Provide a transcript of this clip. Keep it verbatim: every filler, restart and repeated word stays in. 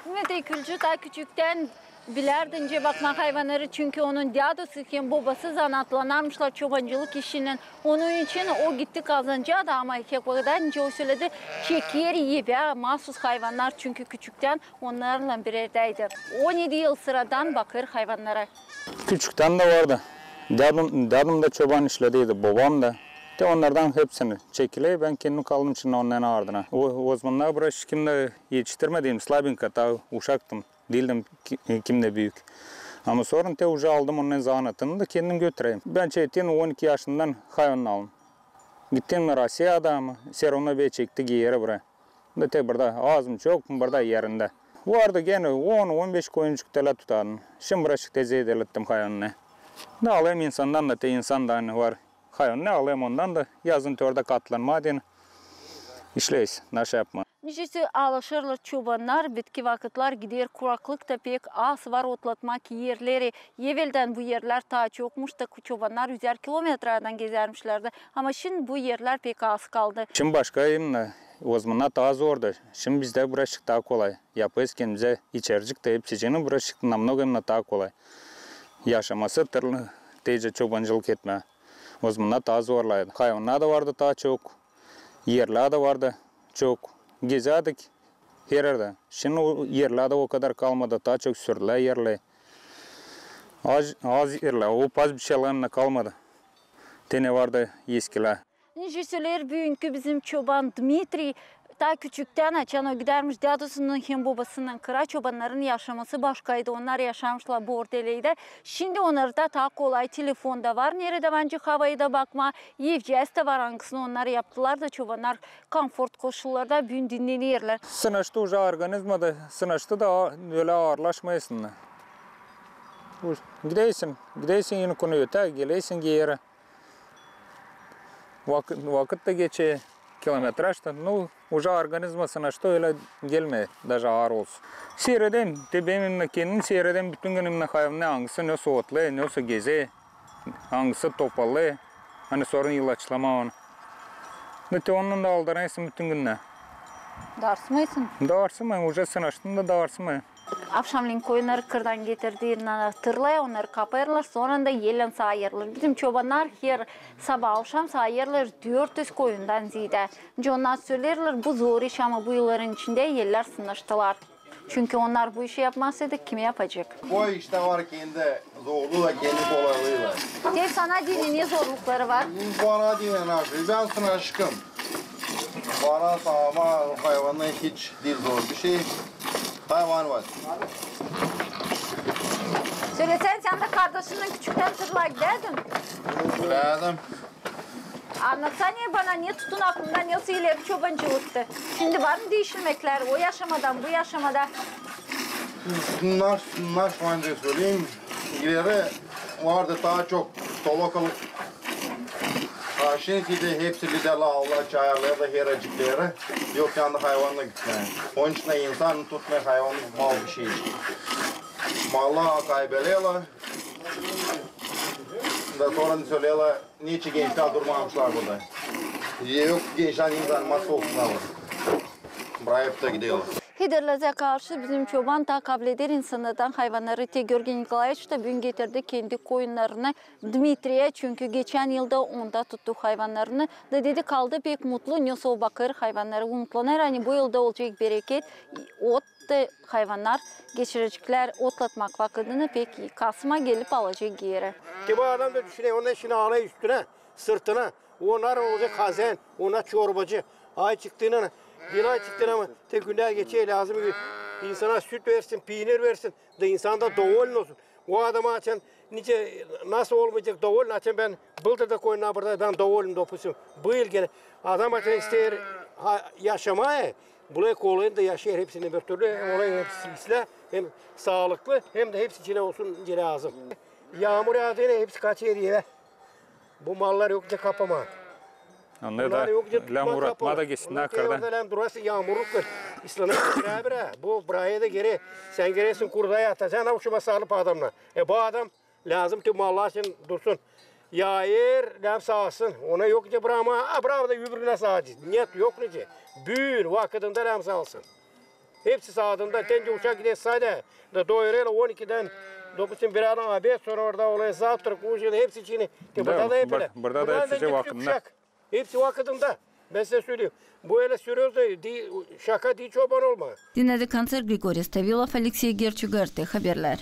Dmitriy Külcü taa küçüktän bilärdi, nicä bakmaa hayvannarı, çünkü onun dädusu hem bobası zanaatlanarmışlar çobancılık işinnän. Onun için o gitti Kazancaa da, ama hep o kadar, nicä o söledi, çeker evä maasuz hayvannar, çünkü küçüktän onnarlan bir erdäydi. On edi yıl sıradan bakêr hayvannara. Küçüktän dä vardı. Dädum, dädum da çoban işlediydi, bobam da. Te onnardan hepsini çekiler, bän kendim kaldım içindä onnarın ardına. O, o zamannar bura hiç kim dä etiştirmedi, slabinka, taa uşaktım. Diildim ki-, kim dä büük. Ama sora te uje aldım onun zanaatını da kendim götüreyim. Bän çetin on iki yaşımdan hayvan aldım. Gittim Rossiyada, ama всё равно beni çekti geeri buraya. Da te burada az mı, çok mu, burada erindä. Vardı genä on, on beş koyuncuk telä tutardım. Şindi birazcık tezä ettim hayvanı. Da alêrım insandan da, te insan da ani var. Hayvan ne alêrım ondan da, yazın te orada katlanmaa deyni işleeriz, naşa yapmaa. Nicä alaşêrlar çobannar, bitki vakıtlar gider, kuraklık ta pek az var otlatmak erleri. Eveldän bu erlär taa çokmuş da, çobannar üzär kilometradan gezärmişlärdi. Ama şindi bu erlär pek az kaldı. Şindi başka, именно, o zamannar taa zordu. Şindi bizdä birazcık taa kolay. Yapêrız kendimizä içericik dä, hepsicini, birazcık намного именно taa kolay. Yaşaması tırlı, teycä çobancılık etmää. O zamannar taa zorlaydı. Hayvannar da vardı taa çok, erlär dä vardı çok. Gezärdik her erdä. Şindi o erlär dä o kadar kalmadı, taa çok sürdülär erleri. Az, az erlär, o pazbiçalar da kalmadı. Te ne vardı eskilär. Nicä söleer büünkü bizim çoban Dmitriy, taa küçüktän, açan o gidärmiş dädusunun hem bobasının kıra, çobannarın yaşaması başkaydı. Onnar yaşarmışlar bordelerdä. Şindi onnarda taa kolay, telefon da var, neredä var nicä havayı da bakmaa, evcääz dä var, angısını onnar yaptılar da, çobannar komfort koşullarda büün dinnenerlär. Sınaştı uje organizma da, sınaştı da, ölä aarlaşmêêrsın da. Gidersin, gidersin, eni kunu ötär, gelersin geeri. Vakıt, vakıt da geçer, kilometraž da, nu, uje organizma sınaştı, ölä gelmeer, даже aar olsun. Seyredäm, te bän именно kendim seyredäm, bütün gün именно hayvan ne, angısı ne otlêêr, ne gezer, angısı topallêêr, ani sora ilaçlamaa onu. Da te ondan da aldanêrsın bütün gündä. Daarsınmêêrsın? Daarsınmêêrım, uje sınaştım da daarsınmêêrım. Avşamleyin koyunnarı kırdan getirdiynän tırlaya, onnarı kapêêrlar, sora da ellän saayêrlar. Bizim çobannar her sabaa, avşam saayêrlar dört üz koyundan ziyaada. Nicä onnar söleerlär, bu zor iş, ama bu yılların içindä ellär sınaştılar. Çünkü onnar bu işi yapmasaydı, kim yapacek? Bu iştä var kendi zorluu da, kendi kolaylıı da. Te sana deyni ne zorlukları var? Bana deyni nasıl? Bän sınaşkım. Bana saamaa hayvanı hiç diil zor bir şey. Hayvan var. Sölesänä, sän dä kardaşınnan küçüktän tırlaa gidärdin? Gidärdin. Annatsana bana, ne tutunaklıı, nasıl ileri çobancılıktı? Şindi var mı diişilmeklär o yaşamadan bu yaşamada? Nasıl, nasıl ancak söleyim, ileri vardı taa çok tolokalık. A şindi hepsi lidä aldılar çayırları da, heracıkları. Yok yandı hayvanla gitmää. Onun için insan tutmêêr hayvanı, mal bir şey. Mallar kaybederlär. Da sora söleerlär, neçin gençlär durmamışlar burada. Yok gençlär, insan masa olsunlar burada. Bırakıp da giderlär. Hederlezä karşı bizim çoban taa kableder insannardan hayvannarı. Te Georgiy Nikolaeviç ta büün getirdi kendi koyunnarını Dmitriyä, çünkü geçän yılda onda tuttu hayvannarını. Da dedi, kaldı pek mutlu, ne sä o bakêr hayvannarı, umutlanêr, ani bu yılda olacek bereket, ot da hayvannar geçireceklär otlatmak vakıdını, pek kasıma gelip alacek geeri. Te bu adam da düşüner, onun işini alêr üstünä, sırtına. Onnar olacek hazan, onnar çorbacı. Ay çıktıynan, bir ay çıktıynan ama te günnär geçer, lääzım insana süt versin, piinir versin, da insan da dovoln olsun. O adama açan nicä, nasıl olmayacek dovoln, açan bän bıldır da koyunnarı burada, bän dovoln, допустим, bu yıl genä. Adam açan isteer yaşamaa, bulêr kolayını da yaşêêr hepsini bir türlü, olayın hepsi islää, hem saalıklı, hem dä hepsi içinä olsun lääzım. Yaamur yaadıynan hepsi kaçêr evä. Bu mallar yok nicä kapamaa. Onnar da yok nicä lääzım uratmaa da geçsinnär karda. Lääzım durasın yaamurluk. İslanêr birä-birä. Bu buraya da gerer. Sän geresin kurda yatacan, avşama salıp adamnar. E bu adam lääzım te mallar için dursun. Yaayêr, lääzım saalsın. Ona yok nicä bırakmaa, a bırak da öbürünä saalsın. Нет, yok nicä. Büün vakıdında lääzım saalsın. Hepsi saatında, ten de uşak gider sade. Da doyurêrlar on ikidän dokuz için, bir ara obed, sora orada olêr zavtrak, ujin, hepsi için. Te burada da hep ölä. Burada da hepsi vakıdında. Hepsi vakıdında. Bän sizä söleyim. Bu ölä seryoznıy, şaka diil çoban olmaa. Dinledik koncert. Grigoriy Stavilov, Aleksey Gerçi, GRT Haberlär.